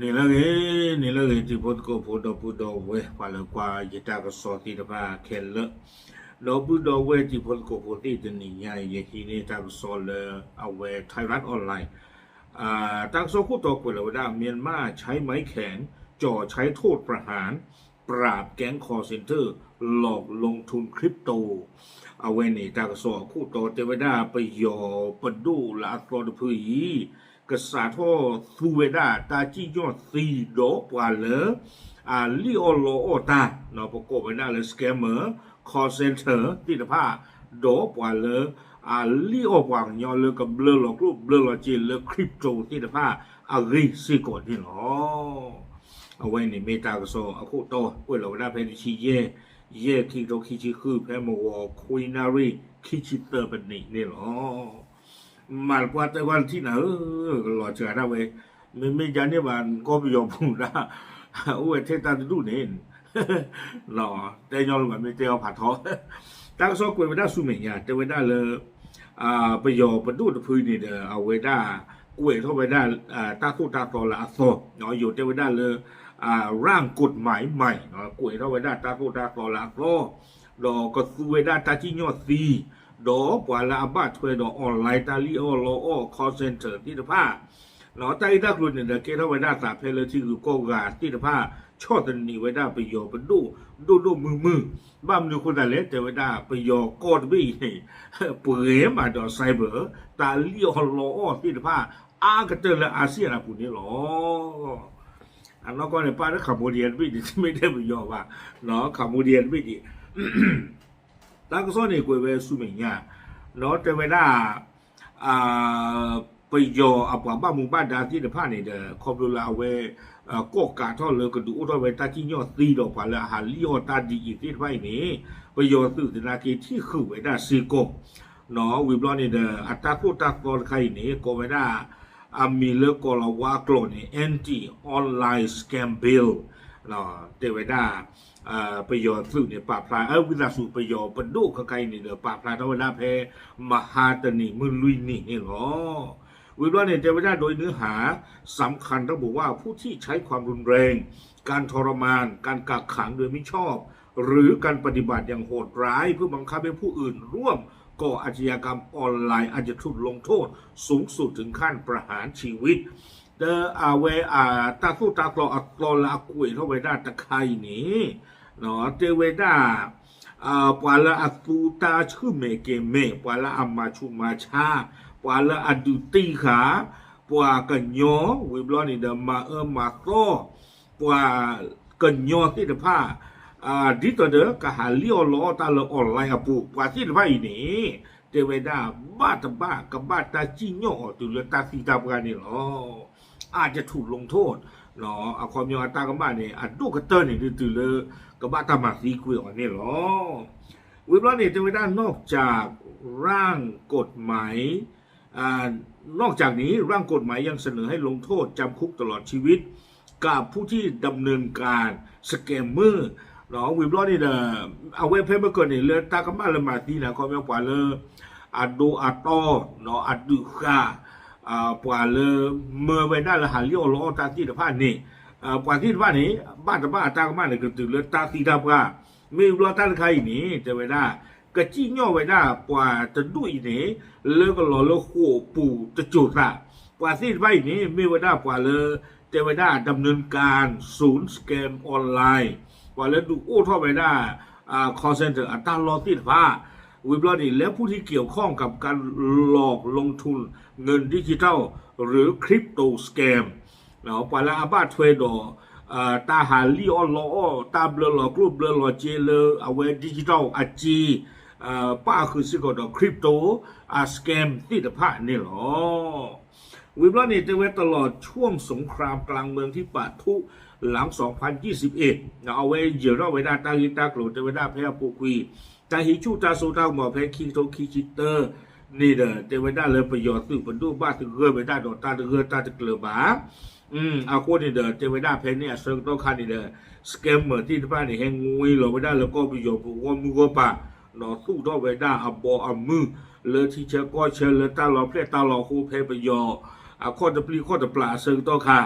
န့ၣ်လၢဂ့ၤ, န့ၣ်လၢဂ့ၤ တံၤဖိသကိးဖိ ဒီပုၢ်ဒီဝဲၢ် ပှၤလၢကွၢ်ယတၢ်ကစီၣ်သ့ၣ်တဖၣ်ခဲလၢာ်, ဒီပုၢ်ဒီဝဲၢ်တံၤဖိသကိးဖိသ့ၣ် တနံၤညါအံၤ ယဟံးန့ၢ်တၢ်ကစီၣ်လၢအဝဲ Thairath Online တၢ်ကစီၣ်ခိၣ်တီကွဲးလီၤဝဲဒၣ် မြန်မာ့ ใช้ไม้แข็ง จ่อใช้โทษประหาร ปราบแก๊ง call center หลอกลงทุนคริปโต အဝဲန့ၣ် တၢ်ကစီၣ်အခိၣ်တီတဲဝဲဒၣ် ပယီၤပဒိၣ်လၢအသီတဖုအံၤ ကစးထီၣ်သူဝဲဒၣ် တၢ်စံၣ်ညီၣ်သံဒီးပှၤလၢ အလံၣ်အီၣ်လီအီၣ်တၢ် ပကိးဝဲဒၣ်လၢ scammer, call center သ့ၣ်တဖၣ်, ဒီးပှၤလၢ အလံၣ်အီၣ်ပှၤကညီလၢကဘျၢလီၤကျိၣ်ဘျၢလီၤစ့လၢ crypto သ့ၣ်တဖၣ်အဂ့ၢ်စ့ၢ်ကီးန့ၣ်လီၤ. အဝဲန့ၣ်မ့ၢ်တၢ်ကစီၣ်အခိၣ်တီ ကွဲးလီၤဝဲဒၣ်ဖဲတဆံယဲၢ် ယဲၢ် ခံကထိခံဆံဃု ဖဲမုၢ်ဂီၤခွံနၣ်ရံၣ် ခံဆံသၢမံးနံးန့ၣ်လီၤ. မၤတပှၢ်တဲကွၢ်တထံၣ်နၤဧၢ, ကလီၤစှၤဒၣ်ဝဲ, မ့မ့ၢ်ယၤန့ၣ်ဘၣ် ကီၢ်ပယီၤပူၤဒၣ် အိၣ်ဝဲထဲတၢ်တဒူၣ်န့ၣ် တဲညီလၢၤဘၣ် မ့ၢ်တဲအီၤဖးထီ, တၢ်ကစီၣ်ကွဲးဝဲဒၣ်ဆူမဲာ်ညါ တဲဝဲဒၣ်လၢ ပယီၤပဒိၣ်တဖုန့ၣ်ဒီး အဝဲဒၣ်ကွဲးထီၣ်ဝဲဒၣ် တၢ်သိၣ်တၢ်သီလၢအသီ, ယိၤတဲဝဲဒၣ်လၢ ร่างกฎหมายใหม่ ကွဲးထီၣ်ဝဲဒၣ်တၢ်သိၣ်တၢ်သီလၢအသီ, ဒီးကသူဝဲဒၣ်တၢ်စံၣ်ညီၣ်သံ, ဒီးပှၤလၢအဘၣ်ထွဲဒီး online တၢ်လံၣ်အီၣ်လီအီၣ် call center သ့ၣ်တဖၣ် တၢ်ဂ့ၢ်တၢ်ကျိၤန့ၣ်ဒီး ကဲထီၣ်ဝဲဒၣ်သးဖဲလၢထံဂုၤကီၢ်ဂၤသ့ၣ်တဖၣ် ဆီၣ်သနံးဝဲဒၣ်ပယီၤပဒိၣ် ဒိၣ်ဒိၣ်မုၢ်မုၢ်, ဘၣ်မနုၤအဃိသတးလဲၣ် တဲဝဲဒၣ်ပယီၤကီၢ်တဘ့ၣ်အံၤန့ၣ် ပှဲၤမးဒီး cyber တၢ်လံၣ်အီၣ်လီအီၣ်သ့ၣ်တဖၣ် အါကတၢၢ်လၢ ASEAN အပူၤန့ၣ်လီၤ. အနီၢ်ကီၢ်န့ၣ် ပၣ်လၢ Cambodia တဘ့ၣ်န့ၣ် တမ့ၢ်ထဲပယီၤဘၣ်, Cambodia တဘ့ၣ်န့ၣ် တၢ်ကစီၣ်န့ၣ်ကွဲးဝဲဆူမဲာ်ညါ, ဒီးတဲဝဲဒၣ် ပယီၤအပှၤဘၣ်မူဘၣ်ဒါသ့ၣ်တဖၣ်န့ၣ်ဒီး ခီဖျိလၢအဝဲ ကီၣ်ကးထီၣ်လၢကဒုးအိၣ်ထီၣ်ဝဲတၢ်စံၣ်ညီၣ်သံဒီးပှၤလၢအဟးလံၣ်အီၣ်တၢ်ဒ်အံၤသ့ၣ်တဖၣ်အံၤန့ၣ် ပယီၤသုးသနာ်က့ထံၣ်ဃုာ်ဝဲဒၣ်စ့ၢ်ကီး, ဝံၤဘျီန့ၣ်ဒီး အတၢ်သိၣ်တၢ်သီတခါအံၤန့ၣ် ကိးဝဲဒၣ် အမံၤလၢကိးလီၤဝါကျိာ်န့ၣ် Anti-Online Scam Bill တဲဝဲဒၣ် ပယီၤသုးန့ၣ် ပာ်ဖျါ ဝံသးစူၤ ပယီၤပဒိၣ်ခဲခါအံၤန့ၣ်ဒီး ပာ်ဖျါထီၣ်ဝဲဒၣ်ဖဲ မဟါတနံၤမုၢ်လွံၢ်နံၤန့ၣ်လီၤ. ဝံၤဘျီန့ၣ် တဲဝဲဒၣ် โดยเนื้อหาสำคัญระบุว่า ผู้ที่ใช้ความรุนแรง การทรมาน การกักขังโดยมิชอบ หรือการปฏิบัติอย่างโหดร้ายเพื่อบังคับให้ผู้อื่นร่วมก่ออาชญากรรมออนไลน์ อาจจะถูกลงโทษสูงสุดถึงขั้นประหารชีวิต ဒီးအဝဲအတၢ်သိၣ်တၢ်သီအသီလၢအကွဲးထီၣ်ဝဲဒၣ်တခါအံၤန့ၣ် တဲဝဲဒၣ် ပှၤလၢအသူတၢ်ဆူၣ်မဲာ်ကဲၤမဲာ်, ပှၤလၢအမၤဆူးမၤဆါ, ပှၤလၢအဒုးတံၢ်ဃာ် ပှၤကညီ ဝံၤဘျီန့ၣ်ဒီး မၤအၢမၤသီ ပှၤကညီသ့ၣ်တဖၣ် ဒ်သိးဒီးကဟးလံၣ်အီၣ်လီအီၣ်တၢ်လၢ online အပူၤ ပှၤသ့ၣ်တဖၣ်အံၤန့ၣ် တဲဝဲဒၣ် ဘၣ်တဘၣ်ကဘၣ်တၢ်စံၣ်ညီၣ်အီၤတုၤလၢတၢ်သံတၢ်ပှၢ်န့ၣ်လီၤ. အါတထူး လီၤထိၣ် အခီပညီအတၢ်ကမၣ်န့ၣ် အဒိၣ်ကတၢၢ်န့ၣ် တုၤလၢကဘၣ်တၢ်မၤသံကွံာ်အီၤန့ၣ်လီၤ. ဝံၤဘျီန့ၣ် တဲဝဲဒၣ် นอกจากร่างกฎหมาย นอกจากนี้ร่างกฎหมายยังเสนอให้ลงโทษจำคุกตลอดชีวิต กับผู้ที่ดำเนินการ scammer ဝံၤဘျီန့ၣ်ဒီး အဝဲဖဲမ့ၢ်ကၢၢ်န့ၣ် လၢတၢ်ကမၣ်လၢမၤသံန့ၣ် အခီပညီပှၤလၢ အဒိအတီ အဒုးဃာ် ပှၤလၢမၢဝဲဒၣ်လၢဟးလံၣ်အီၣ်လီအီၣ်တၢ်သ့ၣ်တဖၣ်န့ၣ် ပှၤသ့ၣ်တဖၣ်န့ၣ် ဘၣ်တဘၣ်အတၢ်ကမၣ်န့ၣ် ကတုၤလၢတၢ်သံတၢ်ပှၢ် မ့ၢ်ဘျီတၢ်တခါအံၤန့ၣ် တဲဝဲဒၣ် ကစံၣ်ညီၣ်ဝဲဒၣ်ပှၤတဒူၣ်အံၤန့ၣ် လၢကလီၤလၢဃိာ်ပူၤတစိၤသး ပှၤသ့ၣ်တဖၣ်အံၤန့ၣ် မ့ၢ်ဝဲဒၣ်ပှၤလၢ တဲဝဲဒၣ် ดำเนินการศูนย์ scam ออนไลน์ ပှၤလၢဒုးအိၣ်ထီၣ်ဝဲဒၣ် call center အတၢ်လီၢ်သ့ၣ်တဖၣ် ဝံၤဘျီန့ၣ် และผู้ที่เกี่ยวข้องกับการหลอกลงทุนเงินดิจิทัล หรือ คริปโต สแกม ပှၤလၢအဘၣ်ထွဲဒီး တၢ်ဟးလံၣ်အီၣ်လီအီၣ် တၢ်ဘျၢလီၤကျိၣ်ဘျၢလီၤစ့လၢအဝဲ digital အစ့ ပၣ်ဃုာ်စ့ၢ်ကီးဒီး crypto အ scam သ့ၣ်တဖၣ်န့ၣ်လီၤ. ဝံၤဘျီန့ၣ် တဲဝဲ ตลอดช่วงสงครามกลางเมืองที่ปะทุหลังสองพันยี่สิบเอ็ด အဝဲယၢၤထီၣ်ဝဲဒၣ်တၢ်ဂ့ၢ်တၢ်ကျိၤ တဲဝဲဒၣ်ဖဲအပူၤကွံာ် တၢ်ဟံးဆူၣ်တၢ်စိတၢ်ကမီၤဖဲခံကထိခံဆံတၢန့ၣ်ဒီး တဲဝဲဒၣ်လၢပယီၤသုးပဒိၣ်ဘၣ်သဂၢၢ်ဝဲဒၣ်ဒီးတၢ်တဂၢၢ်တၢ်တကျၢၤဘၣ် အဃိန့ၣ်ဒီး တဲဝဲဒၣ်ဖဲန့ၣ်အဆၢကတီၢ်ခါန့ၣ်ဒီး scammer သ့ၣ်တဖၣ်န့ၣ် ဟဲငွ့လီၤဝဲဒၣ်လၢကီၢ်ပယီၤပူၤဂီၢ်မုၢ်ဂီၢ်ပၤ ဒီးသူၣ်ထီၣ်ဝဲဒၣ်အဘီအမုၢ် လၢထံဆၢကီၢ်ဆၢလၢတၢ်လီၤဖျဲၣ်တၢ်လီၤဟိဖဲပယီၤ အခီၣ်တပျံၤခီၣ်တပျၢ်အဆၢကတီၢ်ခါ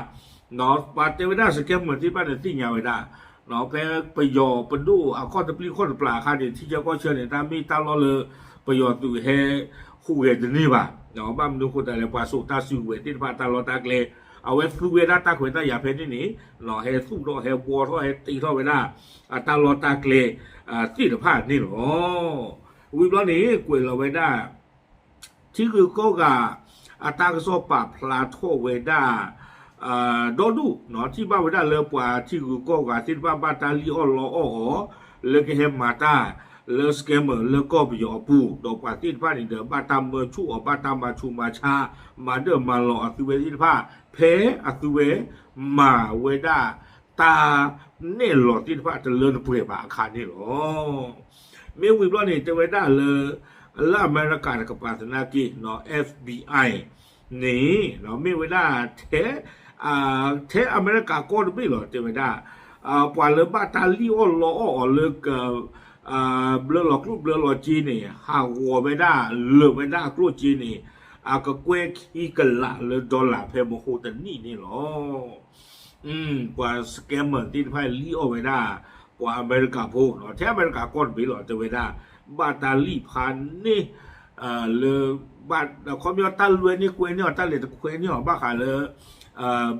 ပှၤတဲဝဲဒၣ် scammer သ့ၣ်တဖၣ်န့ၣ်သ့ၣ်ညါဝဲဒၣ်, ဖဲပယီၤပဒိၣ်အခီၣ်တပျံၤခီၣ်တပျၢ်အခါန့ၣ် ထံဆၢကီၢ်ဆၢန့ၣ် တၢ်မ့ၢ်တၢ်လီၢ်လၢ ပယီၤသုးဟဲဟူးဂဲၤတန့ၢ်ဘၣ်. ဘၣ်မနုၤအဃိသတးလဲၣ် ပှၤစိာ်တၢ်စုကဝဲၤသ့ၣ်တဖၣ်တၢ်လီၢ်တၢ်ကျဲ အဝဲသူဝဲဒၣ်တၢ်ခွဲးတၢ်ယာ်ဖဲန့ၣ်န့ၣ် ဟဲသူၣ်ထီၣ်ဟဲဘှီထီၣ်ဟဲတ့ထီၣ်ဝဲဒၣ် အတၢ်လီၢ်တၢ်ကျဲ သ့ၣ်တဖၣ်န့ၣ်လီၤ. ဝံၤဘျီန့ၣ် ကွဲးလီၤဝဲဒၣ် ထံဂုၤကီၢ်ဂၤ အတၢ်ကစီၣ်ပာ်ဖျါထီၣ်ဝဲဒၣ် ဒီဒူၣ် ထံၣ်ဘၣ်ဝဲဒၣ်လၢပှၤထံဂုၤကီၢ်ဂၤသ့ၣ်တဖၣ်ဘၣ်တၢ်လံၣ်အီၣ်လီအီၣ်အီၤ လၢကဟဲမၤတၢ်လၢ scammer လၢကီၢ်ပယီၤအပူၤ ဒီးပှၤသ့ၣ်တဖၣ်န့ၣ်ဒီး ဘၣ်တၢ်မၢဆူၣ်အီၤ ဘၣ်တၢ်မၤဆူးမၤဆါ မၤဒၢၣ်မၤလီၤအသုဝဲသ့ၣ်တဖၣ် ဖဲအသုဝဲမၤဝဲဒၣ် တၢ်နဲၣ်လီၤသ့ၣ်တဖၣ်တလၢတပှဲၤဘၣ်အခါန့ၣ်လီၤ. မ့ၢ်ဝံၤဘျီန့ၣ် တဲဝဲဒၣ်လၢ လၢအမဲရကၤတကပၤသနာ်က့ FBI န့ၣ် မ့ၢ်ဝဲဒၣ် ထဲ ထဲအမဲရကၤကီၢ်တဘ့ၣ်လီၤ တဲဝဲဒၣ် ပှၤလၢဘၣ်တၢ်လံၣ်အီၣ်လီအီၣ်အီၤလၢ ဘျၢလီၤကျိၣ်ဘျၢလီၤစ့န့ၣ် ဟးဂီၤဝဲဒၣ် လၢာ်ဝဲဒၣ်အကျိၣ်စ့န့ၣ် အကကွဲၢ်ခံကလးလၢ dollar ဖဲမဟိတနံၣ်န့ၣ်လီၤ. ပှၤ scammer သ့ၣ်တဖၣ်လံၣ်အီၣ်ဝဲဒၣ် ပှၤအမဲရကၤဖိ ထဲအမဲရကၤကီၢ်တဘ့ၣ်လီၤ တဲဝဲဒၣ် ဘၣ်တၢ်လံၣ်ဖးန့ၢ် လၢ ဘၣ်ခီပညီတၢ်လွဲန့ၢ်ကွဲန့ၢ်အီၤ တၢ်လဲၤတခွဲန့ၢ်အီၤ ဘၣ်ဃးလၢ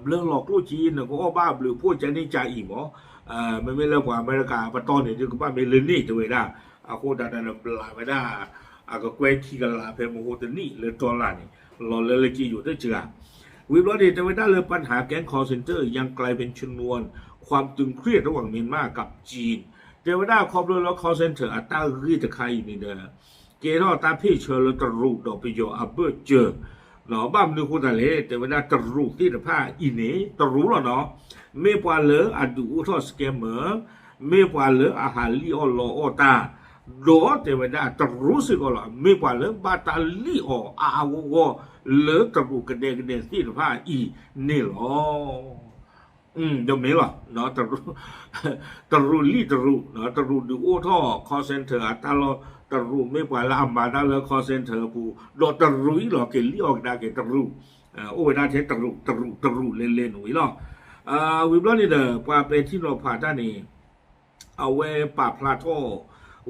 ဘျၢလီၤကျိၣ်စ့ နကအီၣ်ဘၣ်ဘျုးဖှိၣ်ကန့ၢ်ကအံၤမး မ့မ့ၢ်လၢပှၤအမဲရကၤပတီၢ်န့ၣ် ဒုးကဘၣ်မ့ၢ်လၢန့ၣ်တဲဝဲဒၣ် အဃိဒၣ်တၢ်ဒီးဘျးဝဲဒၣ် အကကွဲၢ်ခံကလးဖဲမဟိတနံၣ်လၢ dollar န့ၣ် လီၤလၢလၢက့ယိၤတစှၤ ဝံၤဘျီန့ၣ် တဲဝဲဒၣ်လၢ ปัญหาแก๊ง call center ยังกลายเป็นชนวนความตึงเครียดระหว่างเมียนมากับจีน တဲဝဲဒၣ်ခီဖျိလၢ call center အတၢ်ဂ့ၢ်တခါအံၤန့ၣ်ဒီး ကဲထီၣ်တၢ်ဖ့ၣ်ဆၢလၢတရူးဒီးပယီၤအဘၢၣ်စၢၤ ဘၣ်မနုၤအဃိသတးလဲၣ် တဲဝဲဒၣ်တရူးသ့ၣ်တဖၣ်အံၤန့ၣ် တရူးလီၤနီၤ မ့ၢ်ပှၤလၢအဒုးအိၣ်ထီၣ် scammer မ့ၢ်ပှၤလၢအဟးလံၣ်အီၣ်လီအီၣ်တၢ် ဒီးတဲဝဲဒၣ်တရူးစ့ၢ်ကီးလီၤ မ့ၢ်ပှၤလၢဘၣ်တၢ်လံၣ်အီၣ်အါအါဂီၢ်ဂီၢ်လၢတရူးကဒဲကဒဲသ့ၣ်တဖၣ်အံၤန့ၣ်လီၤ. ဒီးမ့ၢ်လီၤ တရူးလံၣ်တရူး တရူးဒုးအိၣ်ထီၣ် call center အတၢ်လီၢ် တရူးမ့ၢ်ပှၤလၢအမၤတၢ်လၢ call center အပူၤ ဒီးတရူးအံၤလီၤ က့ၤလံၣ်အီၣ်ကဒါက့ၤတရူး အိၣ်ဝဲဒၣ်ထဲတရူး တရူး တရူးလဲၤလဲၤနုာ်ဝံၤလီၤ. ဝံၤဘျီန့ၣ်ဒီး ပှၤပဲာ်ထံနီၤဖးတၢ်န့ၣ် အဝဲပာ်ဖျါထီၣ်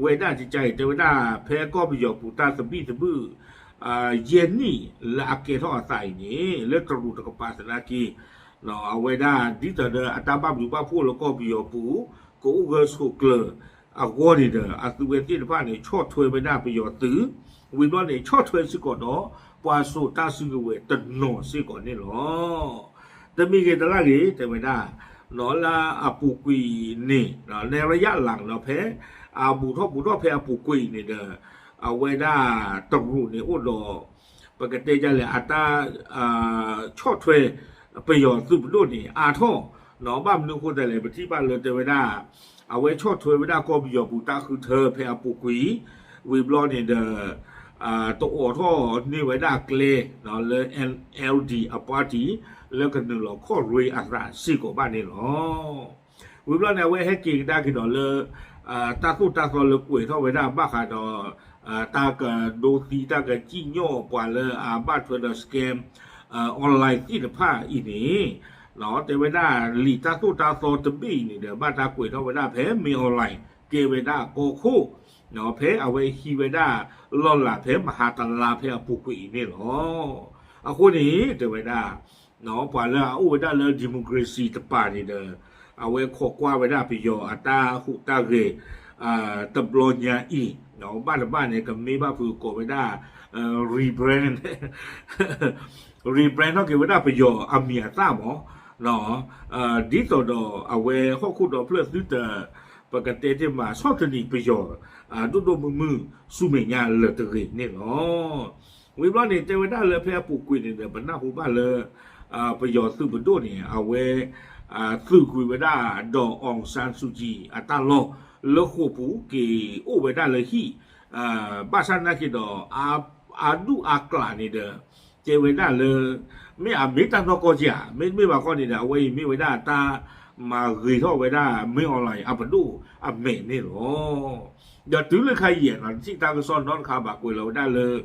ဝဲဒၣ်ကကါအံၤ တဲဝဲဒၣ် ဖဲကီၢ်ပယီၤပူၤတၢ်သဘံၣ်သဘုၣ် ယဲၢ်နံၣ်လၢအကဲထီၣ်အသးအံၤန့ၣ် လၢတရူးတကပၤသနာ်က့ အဝဲဒၣ်ဒ်သိးဒီးအတၢ်ဘၣ်ဘျုးဘၣ်ဖှိၣ်လၢကီၢ်ပယီၤပူၤ ကအိၣ်ဂၢၢ်ဆိးကျၢၤအဂီၢ်န့ၣ်ဒီး အသုဝဲသ့ၣ်တဖၣ်န့ၣ် ဆီၣ်ထွဲဝဲဒၣ်ပယီၤသုး ဝံၤဘျီန့ၣ် ဆီၣ်ထွဲစ့ၢ်ကီးဒီး ပှၤစိာ်တၢ်စုကဝဲၤတနီၤစ့ၢ်ကီးန့ၣ်လီၤ. တမံၤဂ့ၤတလၢ်ဂ့ၤ တဲဝဲဒၣ် လၢအပူၤကွံာ်အံၤန့ၣ် နဲရယၣ်လၤနီၤ ဖဲအဘူးထီၣ်ဘူးထီၣ်ဖဲအပူၤကွံာ်အံၤန့ၣ်ဒီး အဝဲဒၣ်တရူးန့ၣ်အိၣ်ဒီး ပကတဲဒ်လဲၣ် အတၢ် ဆီၣ်ထွဲ ပယီၤသုးပဒိၣ်န့ၣ် အါထီၣ် ဘၣ်မနုၤအဃိသတးလဲၣ် ပထံၣ်ဘၣ်လၢတဲဝဲဒၣ် အဝဲဆီၣ်ထွဲဝဲဒၣ်ကီၢ်ပယီၤပူၤတၢ်ဃုထၢဖဲအပူၤကွံာ် ဝံၤဘျီန့ၣ်ဒီး တအိးထီၣ်န့ၢ်ဝဲဒၣ်ကျဲ လၢ NLD အ party လၢကနုာ်လီၤခီၣ်ရ့အသးစ့ၢ်ကီးဘၣ်န့ၣ်လီၤ. ဝံၤဘျီန့ၣ် အဝဲဟဲက့ၤကဒါက့ၤဒီးလၢ တၢ်သိၣ်တၢ်သီလၢကွဲးထီၣ်ဝဲဒၣ်ဘၣ်ဃးဒီး တၢ်ကဒိသံ တၢ်ကစံၣ်ညီၣ်ပှၤလၢအဘၣ်ထွဲဒီး scam online သ့ၣ်တဖၣ်အံၤန့ၣ် တဲဝဲဒၣ်လံာ်တၢ်သိၣ်တၢ်သီတဘ့ၣ်အံၤန့ၣ်ဒီး ဘၣ်တၢ်ကွဲးထီၣ်ဝဲဒၣ်ဖဲ မင်းအောင်လှိုင် ကဲဝဲဒၣ်ကီၢ်ခိၣ် ဖဲအဝဲဟံးဝဲဒၣ်လီၢ်လၤဖဲမဟါတလါဖဲအပူၤကွံာ်အံၤန့ၣ်လီၤ. အဃိန့ၣ် တဲဝဲဒၣ် ပှၤလၢအအိၣ်ဝဲဒၣ်လၢ democracy တပၤန့ၣ်ဒီး အဝဲခိးကွၢ်ဝဲဒၣ်ပယီၤအတၢ်ဟူးတၢ်ဂဲၤ တဘျီညါအံၤ ဘၣ်တဘၣ်န့ၣ် ကမ့ၢ်ဘၣ်ဖုးကိးဝဲဒၣ် rebrand rebrand ထီၣ်က့ၤဝဲဒၣ်ပယီၤအမံၤအသၣ်မး ဒ်သိးဒီးအဝဲဟီၣ်ခိၣ်ဒီဖျၢၣ်သုတ ပကတဲတ့ၢ်မး ဆီၣ်သနံးပယီၤ ဒိၣ်ဒိၣ်မုၢ်မုၢ်ဆူမဲာ်ညါလၢာ်တဂ့ၤန့ၣ်လီၤ. ဝံၤဘျီန့ၣ် တဲဝဲဒၣ်လၢဖဲအပူၤကွံာ်န့ၣ်ဒီး ပနၢ်ဟူဘၣ်လၢ ပယီၤသုးပဒိၣ်န့ၣ် အဝဲ သုးကွံာ်ဝဲဒၣ် ဒီး အောင်ဆန်းစုကြည် အတၢ်လီၢ်လၢဃိာ်ပူၤ က့ၤအိၣ်ဝဲဒၣ်လၢဟံၣ် ဘၣ်ဆၣ်သနာ်က့ဒီး အဒူၣ်အကျးန့ၣ်ဒီး တဲဝဲဒၣ်လၢ မ့ၢ်အမ့ၢ်တၢ်နီၢ်ကီၢ်က့ဧါ မ့တမ့ၢ်ဘၣ်ခီန့ၣ်ဒီး အဝဲအံၤမ့ၢ်ဝဲဒၣ်တၢ်မၤဂ့ၤထီၣ်ဝဲဒၣ် မင်းအောင်လှိုင် အပဒိၣ်အမဲာ်န့ၣ်လီၤ. ဒီးတုၤလၢခါအံၤ တထံၣ်တၢ်ကစီၣ်နီတခါဘၣ် ကွဲးလီၤဝဲဒၣ်လၢ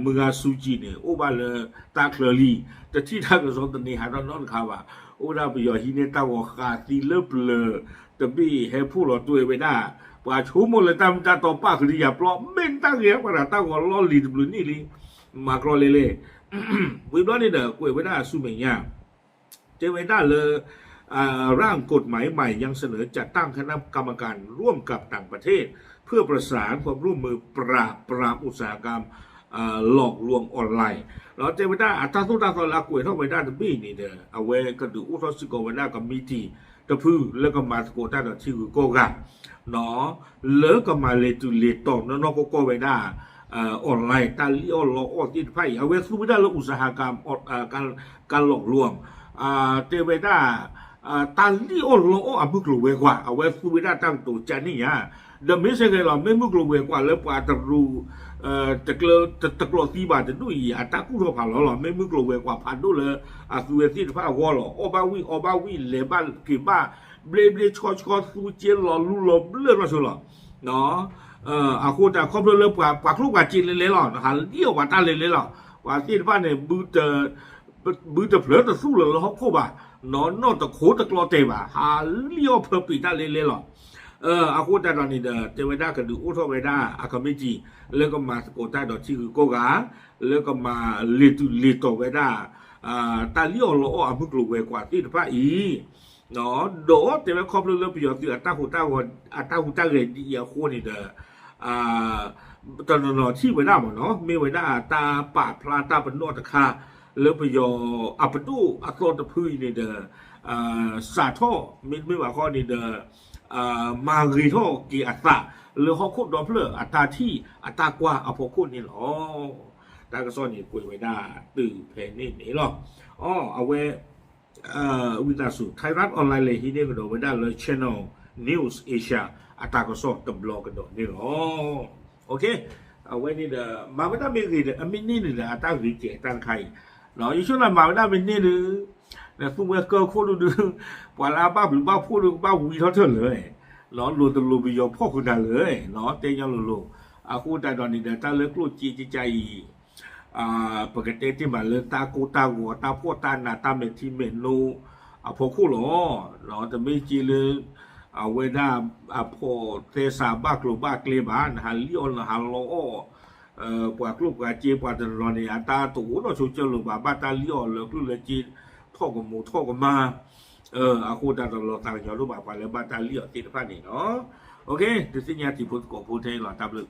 မုၢ်ဂၤစူၤကံၤန့ၣ် အိၣ်ဘၣ်လၢတၢ်ချၢလံ, တထံၣ်တၢ်ကစီၣ်သန့ၤဟးထီၣ်နီတခါဘၣ်. အိၣ်ဒၣ်ပယီၤဟံးန့ၢ်တၢ်ဂီၤဃးသံလၢပျၢၤတဘ့ၣ် ဟဲဖှိၣ်လီၤတွဲဝဲဒၣ် ပှၤဆိကမိၣ်လၢတၢ်မ့ၢ်တၢ်တီပၣ်ဃုာ်ဒီးယၤပျီ မ့ၢ်တၢ်ဂ့ၤ ပှၤဒၣ်တၢ်ဂီၤလီၢ်လံၤတဘျုးနံၣ်လံ မၤကြီလဲလဲ ဝံၤဘျီန့ၣ်ဒီး ကွဲးဝဲဒၣ်ဆူမဲာ်ညါ တဲဝဲဒၣ်လၢ ร่างกฎหมายใหม่ยังเสนอจัดตั้งคณะกรรมการร่วมกับต่างประเทศเพื่อประสานความร่วมมือปราบปรามอุตสาหกรรม หลอกลวงออนไลน์ ဒီးတဲဝဲဒၣ်အတၢ်သိၣ်တၢ်သီလၢအကွဲးထီၣ်ဝဲဒၣ်တဘ့ၣ်န့ၣ်ဒီး အဝဲကဒုးအိၣ်ထီၣ်စ့ၢ်ကီးဝဲဒၣ် committee တဖုလၢကမၤသကိးတၢ်ဒီးထံဂုၤကီၢ်ဂၤ လၢကမၤလဲၤတုၤလဲၤတီၤနီၢ်နီၢ်ကီၢ်ကီၢ်ဝဲဒၣ် online တၢ်လံၣ်အီၣ်လီအီၣ်သ့ၣ်တဖၣ်အံၤ အဝဲသူဝဲဒၣ်လၢ อุตสาหกรรม การหลอกลวง တဲဝဲဒၣ် တၢ်လံၣ်အီၣ်လီအီၣ်အမုၢ်ကျိၤဝဲၤကွာ် အဝဲသူဝဲဒၣ်တၢ်ကတိၤကၢ်န့ၣ်ညါ ဒီးမ့ၢ်စ့ၢ်ကီးလီၤ မ့ၢ်မုၢ်ကျိၤဝဲၤကွာ်လၢပှၤတရူး တကျိးသံဘၣ်တဒူၣ်အံၤ အတၢ်ကူၣ်ထီၣ်ဖးလီၤလီၤ မ့ၢ်မုၢ်ကျိၤဝဲၤကွာ်ဖးဒိၣ်လၢအသူဝဲသ့ၣ်တဖၣ်အဂီၢ်လီၤ အီၣ်ဘၣ်ဝံၣ်အီဘၣ်ဝံၣ် လဲၤဘၣ်က့ၤဘၣ် ဘျ့ဘျ့ဆှီဆှီ သူက့လီၤလူလီၤဘျၢၣ်နီၢ်ဆိလီၤ အဃိတၢ်ခီဖျိလၢပှၤကျိၣ်ပှၤစ့လဲၤလဲၤလီၤ ဟးလံၣ်အီၣ်ပှၤတၢ်လဲၤလဲၤလီၤ ပှၤသ့ၣ်တဖၣ်န့ၣ် ဘုတဖျၢၣ်တသူၣ်လၢၤလၢဟီၣ်ခိၣ်ဘၣ် နီၢ်နီၢ်တခိးတကျီတဲာ်ဘၣ် ဟးလံၣ်အီၣ်ဖၢပံာ်တၢ်လဲၤလဲၤလီၤ အဃိတၢ်ဒီးန့ၣ်ဒီး တဲဝဲဒၣ်ကဒုးအိၣ်ထီၣ်ဝဲဒၣ်အ committee လၢကမၤသကိးတၢ်ဒီးထံဂုၤကီၢ်ဂၤ လၢကမၤလဲၤတုၤလဲၤတီၤဝဲဒၣ် တၢ်လံၣ်အီၣ်လီအီၣ်အမုၢ်ကျိၤဝဲၤကွာ်သ့ၣ်တဖၣ်အံၤ ဒီးတဲဝဲခီဖျိလၢပယီၤသုးအတၢ်ဟူးတၢ်ဂီၤ အတၢ်ဟူးတၢ်ဂဲၤဒ်အံၤအဃိန့ၣ်ဒီး တနီၤနီၤထံၣ်ဝဲဒၣ်မ့ၢ်နီၤ မ့ၢ်ဝဲဒၣ်တၢ်ပာ်ဖျါတၢ်ပနီၣ်တခါ လၢပယီၤအပဒိၣ်အသီတဖုအံၤန့ၣ်ဒီး စးထီၣ်မ့တမ့ၢ်ဘၣ်ဃီန့ၣ်ဒီး မၤဂ့ၤထီၣ်က့ၤအသး လၢဟီၣ်ခိၣ်ဒီဖျၢၣ်အတၢ်ထံၣ်အတၢ်ကွၢ်အဖီခိၣ်န့ၣ်လီၤ. တၢ်ကစီၣ်န့ၣ်ကွဲးဝဲဒၣ်တုၤဖဲန့ၣ်န့ၣ်လီၤ. အဝဲ ဝံသးစူၤ Thairath Online လဲၤဟံးန့ၢ်ကဒီးဝဲဒၣ်လၢ Channel News Asia အတၢ်ကစီၣ်တဘျီကဒီးန့ၣ်လီၤ. အဝဲန့ၣ်ဒီး မၤဝဲဒၣ်မ့ၢ်ဂ့ၤဒီး အမ့ၢ်န့ၢ်န့ၣ်ဒီး အတၢ်ဂ့ၤကဲတၢ်တခါအံၤ ယဆိကမိၣ်မၤဝဲဒၣ်မ့ၢ်န့ၢ်ဒီး နသူဝဲကၢၢ်ခိၣ်ဒုးဒုး ပှၤလၢအဘၣ်ဘျုးဘၣ်ဖှိၣ်ဒုးကဘၣ်ဝံထီၣ်ထၢၣ်လၢၤ လိၤတလိၤပယီၤဖီၣ်ဃုာ်နၤလၢၤ တဲညီလိၤလိၤ အဃိတၢ်ဒီးန့ၣ်ဒီး တၢ်လၢကျိၣ်စ့ကကါအံၤ ပကတဲတ့ၢ်မးလၢတၢ်ကိၢ်တၢ်ဂီၤ တၢ်ဖှီၣ်တၢ်နး တၢ်မဲာ်ထံမဲာ်နိအဖီခိၣ်လီၤ. တမ့ၢ်က့လၢ အဝဲဒၣ်အဖီၣ်သဲစးဘၣ်ကျိၤဘၣ်ကျဲဘၣ် နဟးလံၣ်အီၣ်နဟးလီအီၣ် ပှၤကျိၣ်ပှၤစ့ပှၤတနီၤန့ၣ် အတၢ်တအိၣ်နီၢ်ဆိကၢၢ်လိာ်ဘၣ် ဘၣ်တၢ်လံၣ်အီၣ်လၢကျိၣ်လၢစ့ ထီၣ်ကမူးထီၣ်ကမါ အဃိတၢ်တလီၤသးကညီၤဒိၣ်ဘၣ်ပှၤလၢဘၣ်တၢ်လံၣ်အီၣ်သ့ၣ်တဖၣ်န့ၣ်လီၤ. ဒုးသ့ၣ်ညါတံၤဖိသကိးဖိထဲအံၤလီၤ တၢ်ဘျုး